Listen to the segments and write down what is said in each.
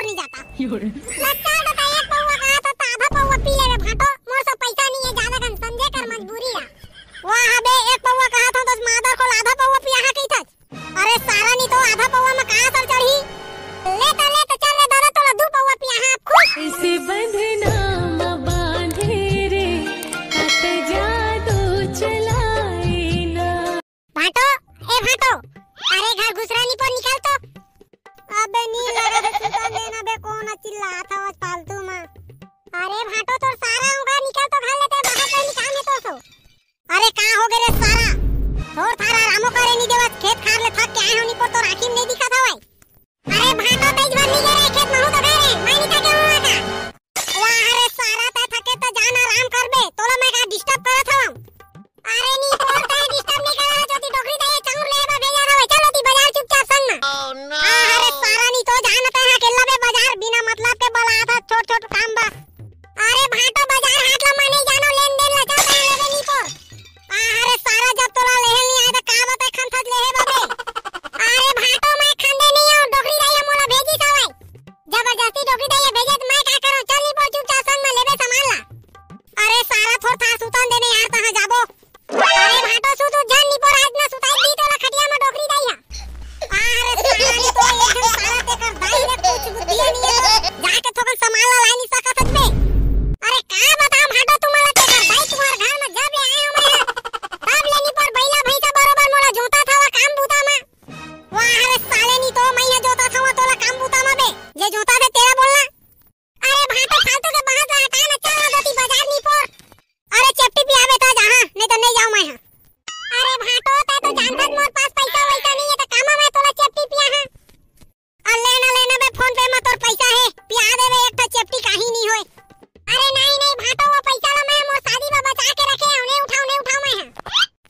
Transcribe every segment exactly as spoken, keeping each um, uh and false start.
नहीं जाता। लच्चा तो एक पौवा कहा था, तो आधा पौवा पी लेवे भाटो, मोर से पैसा नहीं है, ज्यादा कन समझे कर मजबूरी है। वाह बे, एक पौवा कहा था, तो मादर को आधा पौवा पिया है कही था। अरे सारा नहीं तो आधा पौवा में कहाँ सर चढ़ी? ले तो, ले तो, चल रे दादा, तोला दू पौवा पिया है, आप खुश। इसे बंधना म बांधे रे, अत जादू चलाए ना। भाटो, ए भाटो, अरे घर घुसरा नहीं पर निकल तो। अबे नी लगा बे, सुतन देना बे, कौन चिल्लात हवस फालतू में। अरे भाटो, तोर सारा उगा निकल तो घर ले, ते बाहर पे निकाल है तो सो। अरे का हो गे रे सारा, थोर थारा रामो करे नी देवत, खेत खार ले थक के आए हो नी पर तोर आँखी में नहीं दिखत हवय। अरे भाटो, तेज भर नी गे रे, खेत महू तो गए रे, मैं नहीं थके हुआ का। वाह रे सारा, तै थके तो जान आराम कर बे, तोला मैं का डिस्टर्ब करत हवं? अरे नी, तोर तै डिस्टर्ब नी करा, ज्योति डोकरी दाई चाउर ले बा भेजा हवे, चल ओती बाजार चुपचाप संग में। Oh, no! हाँ, अरे सारा नी तो जान तै हाँ अकेला बे बाजार, बिना मतलब के बला था छोट छोट काम बा। अरे भाटो, बाजार हाट ला मैं नहीं जानो, लेन देन ला चल तै लेबे नी पोर। आ, अरे सारा, जब तोला लेहल नी आए त का बता खन थच लेहे बाबे। अरे भाटो, मैं खंदे नहीं आऊं, डोकरी दाई मोला भेजी सवाई। जबरदस्ती डोकरी दाई भेजे त मैं का करूं? चल नी पोर चुपचाप संग में लेबे सामान ला। अरे सारा, थोर थार सुतन देने यार, कहां जाबो? अरे भाटो, सुत उत झन नी पोर, आज ना सुताई दी तोला खटिया में डोकरी दाई हा। अरे सारा नी तो एक दिन सारा तेकर दाई ले कुछ बुद्धि नहीं है तो जाके थोकन सामान ला लाई नहीं सकत हस बे। अरे का बताऊं भाटो तुम्हारा, तेकर दाई तुम्हार घर में जब ले आए हो मैं, तब ले नी पोर बैला भैंसा बरोबर मोला जोता था वो काम बूता में। वाह रे साले, नी तो मैं ये जोता था वो तोला काम बूता में बे, जे जोता थे तेरा बोलना। अरे भाटो, फालतू के बहस ला हटा ना, चल ना दोती बाजार नी पोर। अरे चेपटी पियाबे त जहां, नहीं तो नहीं जाऊं मैं हां। अरे भाटो, तै तो जानथस मोर पास पैसा वैसा नहीं है, तो कामा मैं तोला चेपटी पिया हां। अरे लेना लेना बे, फोन पे में तोर पैसा है, पिया देबे एक ठो चेपटी, काही नहीं होय। अरे नहीं नहीं भाटो, वो पैसा ला मैं मोर शादी में बचा के रखे हूं, नहीं उठाऊं, नहीं उठाऊं मैं हां।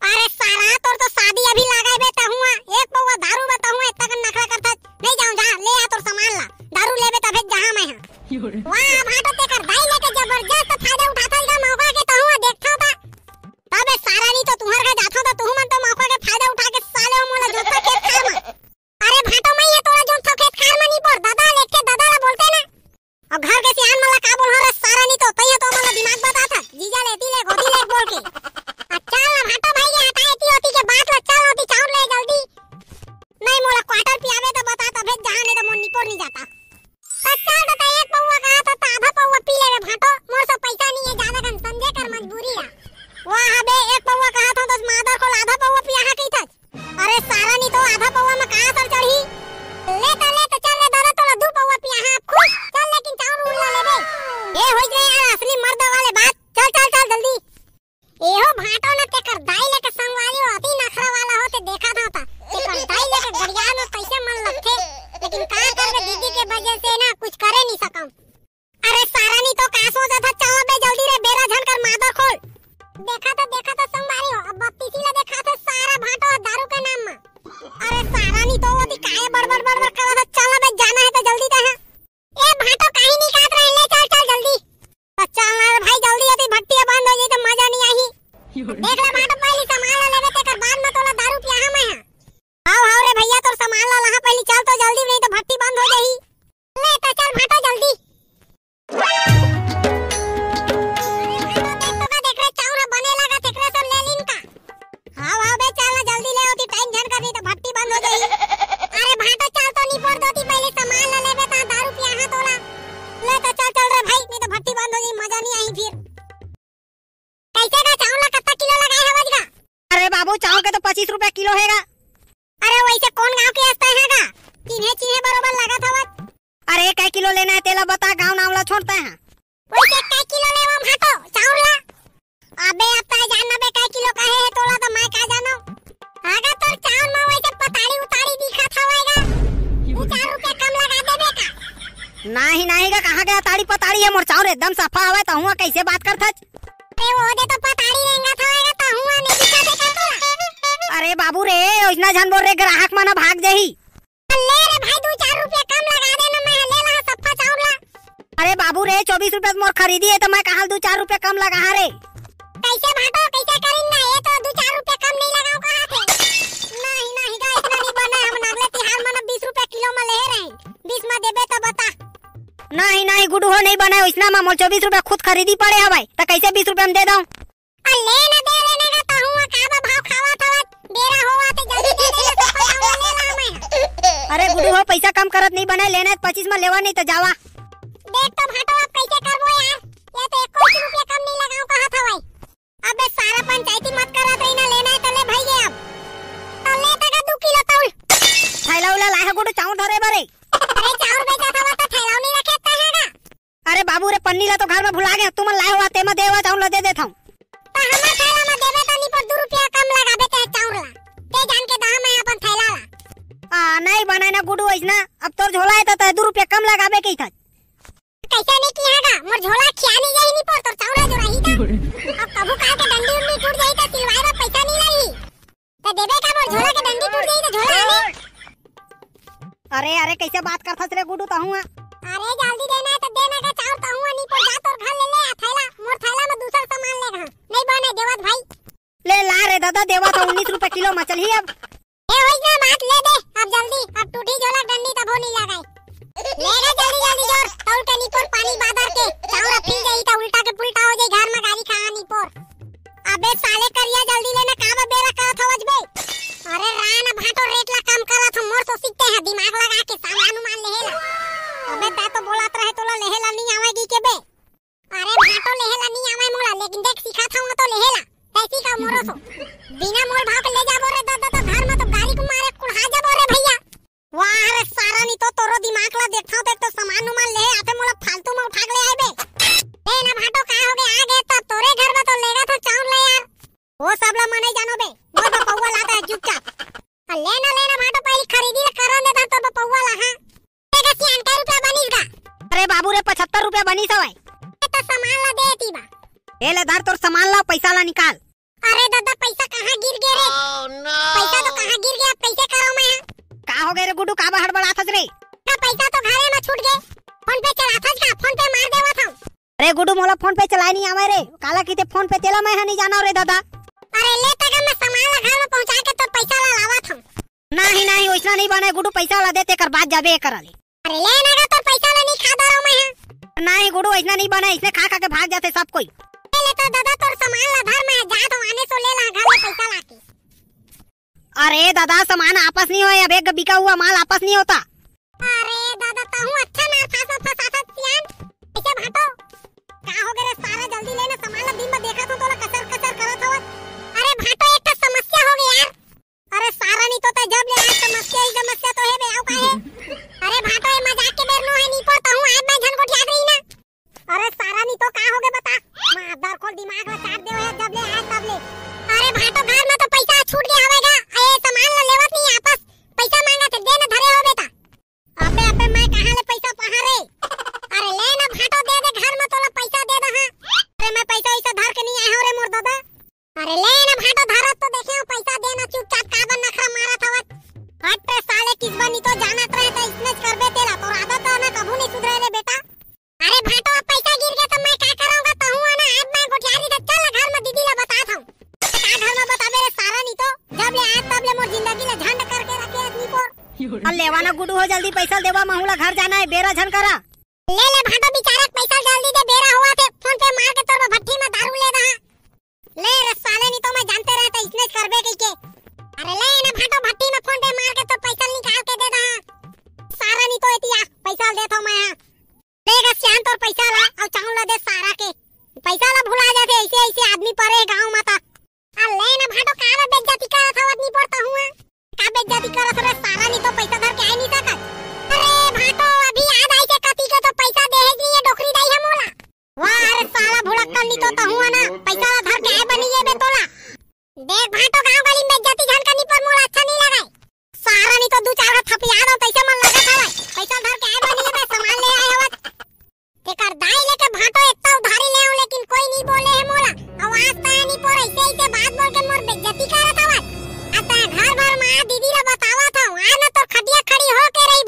अरे सारा, तोर तो शादी अभी लागे बे, तहुआ एक पौवा दारू बे, तहुआ इतना कन नखरा करथस। नहीं जाऊं, जा ले आ तोर सामान ला, दारू लेबे तभे जहां मैं हां। वाह भाटो, तेकर दाई लेके जबरदस्त फायदा उठाथस गा मौका के, तहुआ देखथव ता। तबे सारा नी तो तुहर घर जाथव त तुहू मन तो मौका के फायदा उठा के साले हो मोला जोतथव खेत खार म। अरे भाटो, मैं ये तोला जोतथव खेत खार म नी पोर, दादा लेके दादा ला बोलते ना। अब घर के सियान मन ला का बोलहूं रे सारा, नी तो तइया तो मन ला दिमाग बताथस, जीजा ले एती ले गोदी ले बोल के। आ चल ना भाटो भाई, ये हटा एती ओती के बात ला, चल ओती चाउर ले जल्दी। नहीं मोला क्वार्टर पियाबे त बता, तभे जहां, नहीं तो मोर निपोर नहीं जाता। त चल त एक पौवा कहा था, त आधा पौवा पी लेबे भाटो, मोर से पैसा नहीं है, ज्यादा कन समझे कर मजबूरी है। वाह बे, एक पौवा कहा था, तो मादर को आधा पौवा पिया हा कही था। अरे सारा, नी तो आधा पौवा में कहाँ सर चढ़ी? ले त, ले त, चल रे दादा, तोला दू पौवा पिया हां, खुश। चल, लेकिन चाउर उड़ ला लेबे। ए, होई रे यार, असली मर्द वाले बात। चल, चल, चल, जल्दी। एहो भाटो न तेकर दाई लेके संगवारी हो, अति नखरा वाला हो, ते देखा था ता। तेकर दाई लेके गड़िया में कैसे मन लगथे, लेकिन का करबे, दीदी के वजह से ना कुछ करे नहीं सकम। अरे सारा, नी तो का सोचत हस, चल बे जल्दी रे, बेरा झन कर मादर खोल। देखा तो, देखा तो संगवारी हो, अब बत्तीसी ला देखा तो सारा भाटो दारू के नाम में। अरे सारा, नी तो ओती काहे बड़बड़ बड़बड़ करत हस, चल बे, जाना है तो जल्दी कहा। ए भाटो, काहे नहीं कहत रहे, ले चल, चल जल्दी। तो चल ना रे भाई, जल्दी ओती भट्टी बंद हो जाई तो मजा नहीं आही। देख ले भाटो, पहली सामान ला लेबे, तेकर बाद में तोला दारू पिया हां मैं हां। हाव, हाव रे भैया, तोर सामान ला लहा पहली, चल तो जल्दी, नहीं तो भट्टी बंद हो जाही। ले तो चल भाटो जल्दी। अरे भाटो, देख तो का देख रे, चाउर बने लगा, तेकरे से ले लीन का। हाव, हाव बे, चल ना जल्दी ले, ओती टाइम झन कर, नहीं तो भट्टी बंद हो जाही। अरे भाटो, चल तो निपोर दोती, पहले सामान ला लेबे, ता दारू पिया हां तोला। ले तो चल, चल रे भाई, नहीं तो भट्टी बंद हो जाही, मजा नहीं आही फिर। कैसे गा चाउर ला कत्ता किलो लगाए हवस गा? अरे बाबू, चाउर के तो पच्चीस रुपया किलो हे गा। अरे वैसे कौन गांव के हस तैं हा गा? चिन्हे चिन्हे बरोबर लगत हवस। अरे कै किलो लेना है तेला बता, गांव नाम ला छोड़ तैं हा। वैसे कै किलो लेवम भाटो चाउर ला? अबे अब तैं जान ना बे कै किलो कहे हे तोला तो मैं का जानो। आगा तोर चाउर में वैसे पताड़ी उताड़ी दिखत हवय गा। दू चार रुपया कम लगा देबे का? नाही नाही गा, कहाँ के अताड़ी पताड़ी हे, मोर चाउर एकदम सफा हवय, तहुआ कैसे बात करथच? अरे वो दे तो पताड़ी रेंगत हवय गा, तहुआ नहीं दिखत हे का तोला? अरे बाबू रे, ओइसना झन बोल रे, ग्राहक मन ह भाग जाही। ले रे भाई, दू चार रुपया कम लगा दे ना, मैं ले ला सफा चाउर ला। अरे बाबू रे, चौबीस रुपया तो मोर खरीदी हे, तो मैं कहाँ दू चार रुपया कम लगा रे? कैसे भाटो, कैसे करिन ना, ये तो दू चार रुपया कम नहीं लगाओ कहा थे। नहीं, नहीं गा, इतना नहीं बना, हम अगले तिहार मन बीस रुपया किलो में ले रहे, बीस में देबे तो बता। नहीं, नहीं गुडू हो, नहीं बने। ओइसना म मोला चौबीस रुपया खुद खरीदी पड़े हवय, त कइसे बीस रुपया म दे दंव? अ, ले न दे देना गा, तहूं ह काबर भाव खावत हवत? बेरा होवत हे, जल्दी दे देना, सब पइसा ले ला मैं। अरे गुडू हो, पइसा कम करत नहीं बने, लेना हे त पच्चीस म लेवा, नहीं त जावा। देख तो भाटो, अब कइसे करबो यार, ये तो एको रुपया कम नहीं लगाऊं कहत हवय। अबे सारा पंचायती मत करत रही ना, लेना हे त ले भई गे अब। त ले तका दू किलो तौल। थैला उला लाए ह गुडू, चाउर धरे बरे। अरे चाउर बेचत हवत त थैला नहीं रखे तैं ह गा? अरे बाबू रे, पन्नी ला तो घर में भुला गे, तुमन लाए हुआ तेमा देवा, चाउर ला दे देत हूं। त हमर थैला में देबे त नहीं पर दू रुपया कम लगाबे ते चाउर ला। ते जान के दहा मैं अपन थैला ला। आ, नहीं बनाए ना गुडू, अइसना अब तोर झोला हे त तैं दू रुपया कम लगाबे कही था। कइसे नहीं किहा गा, मोर झोला खिया नहीं जाही नहीं पर तोर चाउर जो रही था। अब कभू काल के डंडी उंडी टूट जाही त सिलवाए बर पइसा नहीं लाही। त देबे का, मोर झोला के डंडी टूट जाही त झोला आने। अरे, अरे, कइसे बात करथस रे गुडू तहूं ह? अरे, जल्दी देना हे त देना का चाउर तहूं ह, नहीं पर जा तोर घर ले ले आ थैला, मोर थैला में दूसर सामान ले गा। नहीं बने देवत भाई। ले ला रे दादा, देवत ह उन्नीस रुपया किलो म चलही अब। ए, होइस ना बात, ले दे अब जल्दी, अब टूटी झोला डंडी तभो नहीं लगाए। ले गा जल्दी जल्दी जोर, तौल के निपोर पानी बादर के, चाउर पी जाई त उल्टा के पुल्टा हो जाई, घर में गाली खाना निपोर। अबे साले करिया, जल्दी लेना, का बा बेरा करत हवस बे? अरे रान भाटो, रेट ला कम करत हो, मोर सो सीखते हैं दिमाग लगा के सामान उमान लेहे ला। अबे तै तो बोलत रहे तोला लेहे ला नहीं आवेगी के बे? अरे भाटो, लेहे ला नहीं आवे मोला, लेकिन देख सिखात हूं तो लेहे ला। तै सीखा मोरो सो। बिना मोल भाव के ले जाबो रे दादा, तो घर में तो गाड़ी को मारे कुल्हा जाबो रे भैया। वाह रे सारा, नहीं तो तोरो दिमाग ला देखता हूं, तो एक तो सामान उमान लेहे आते मोला फालतू में उठा के ले आए बे। ए ना भाटो, का हो गए, आ गए तब तोरे घर में तो लेगा था चाउर ले यार। वो सब ला मने जानो बे, मोर बपौआ लाता है चुपचाप। आ, लेना, लेना भाटो, पहली खरीदी ला करन देता तो बपौआ ला, हां। तेगा सियान, कै रुपया बनिस गा? अरे बाबू रे, पचहत्तर रुपया बनिस हवय। ए, त सामान ला दे ती बा। ए ले धर तोर सामान ला, पैसा ला निकाल। अरे दादा, पैसा कहाँ गिर गया रे? पैसा तो कहाँ गिर गया, अब कैसे करो मैं? का हो गए रे गुड्डू, काबर हड़बड़ाथस रे? का पैसा तो घरे में छूट गए। फोन पे चलाथस का? फोन पे मार देवत हूँ। अरे गुड्डू, मोला फोन पे चलाए नहीं आवे रे। काला किते फोन पे, तेला मैं हा नहीं जाना रे दादा। अरे ले तक मैं सामान ला घर में पहुंचा के तो पैसा ला लावत हूँ। नहीं, नहीं, वैसना नहीं बने गुड्डू, पैसा ला दे, तेकर बाद जाबे ये करा ले। अरे ले ना गा, तोर पैसा ला नहीं खा डारो मैं हा। नहीं गुड्डू, वैसना नहीं बने, इसने खा खा के भाग जाते सब कोई। ले, ले तो दादा, तोर सामान ला धर, मैं जात हूँ, आने सो ले ला घर में पैसा ला के। अरे दादा, सामान आपस नहीं होए, अब एक बिका हुआ माल आपस नहीं होता। अरे दादा, तहूँ अच्छा ना फंसा फंसा था सियान। ऐसे भाटो, का हो गए रे सारा, जल्दी लेना सामान ला, दिन में देखा तो तोला कसर कसर करत हवत। अरे भाटो, एक ठो समस्या हो गई यार। अरे सारा, नहीं तो तै जब ले आज समस्या ही समस्या तो है बे, आऊ का है? अरे भाटो, ये मजाक के बेर नो है, नहीं पर तहूँ आज मैं झन गोठियात रही ना। अरे सारा, नहीं तो का हो गए बता? मादर खोल, दिमाग ला चाट दे है, जब ले आए तब ले। अरे भाटो, घर में तो पैसा छूट गया हवेगा, ए सामान ला लेवत नहीं आपस, पैसा मांगा थे, दे ना धरे हो बेटा। अबे, अबे, मैं कहाँ ले पैसा पहा रे? अरे ले ना भाटो, दे दे, घर में तोला पैसा दे दे, हाँ। अरे मैं पैसा वैसा धर के नहीं आया हूँ रे मोर दादा। अरे ले ना भाटो, धरत तो देखे हूँ पैसा, दे ना चुपचाप, काबर नखरा मारत हवत? हट रे साले, किसबा नहीं तो जानत रहे तो इसने करबे तेला, तोर आदत तो ना कभू नहीं सुधरे रे बेटा। अरे भाटो, अब पैसा गिर गया तो मैं का करूंगा? तहूँ आना, आज मैं गोठियारी था, चल घर में दीदी ला बतात हूँ। का घर में बताबे रे सारा, नहीं तो जब ले आए तब ले मोर जिंदगी ला झंड करके रखे आदमी पोर। अरे लेवा ना गुड्डू हो, जल्दी पैसा देवा, महू ला घर जाना है, बेरा झन करा। ले ले भाटो, बिचारा के पैसा जल्दी दे, बेरा हुआ थे, फोन पे मार के तोर भट्ठी में दारू ले रहा। ले रे साले, नहीं तो मैं जानते रहता इसने करबे कही के। अरे ले ना भाटो, भट्ठी में फोन पे मार के तोर पैसा निकाल के दे रहा। सारा नहीं तो एतिया पैसा दे तो मैं, हाँ। देगा सियान तोर पैसा ला, अउ चाउर ला दे सारा के। पैसा ला भुला जाथे ऐसे, ऐसे आदमी परे गांव माता। आ ले ना भाटो, का बे बेइज्जती करत हवत, नहीं पड़ता हुआ। का बेइज्जती करत रे सारा, नहीं तो पैसा धर के आए नहीं सकत। अरे भाटो, अभी याद आई के कती के तो पैसा दे है नहीं, ये डोकरी दाई है मोला। वाह, अरे साला भुलक्कड़, नहीं तो तहूँ ना पैसा ला धर के आए बनी ये बे तोला। देख भाटो, गांव गली में बेइज्जती झन करनी पर मोला अच्छा नहीं लगे। सारा नहीं तो दू चार गो थपिया दो, तैसे मन लगत हवय। पैसा धर के आए बनी ये बे, सामान ले आए हवत। तेकर दाई लेके भाटो इतना उधारी ले आऊं, लेकिन कोई नहीं बोले है मोला। अउ आज तय नहीं पोर ऐसे ऐसे बात बोल के मोर बेइज्जती करत हवत। आज तय घर भर माँ दीदी ला बतावत हूँ, आज न तोर खटिया खड़ी होके रही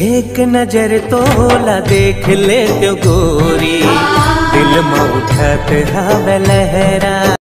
एक नजर तोला देख ले तो गोरी, दिल में उठत हवे लहरा।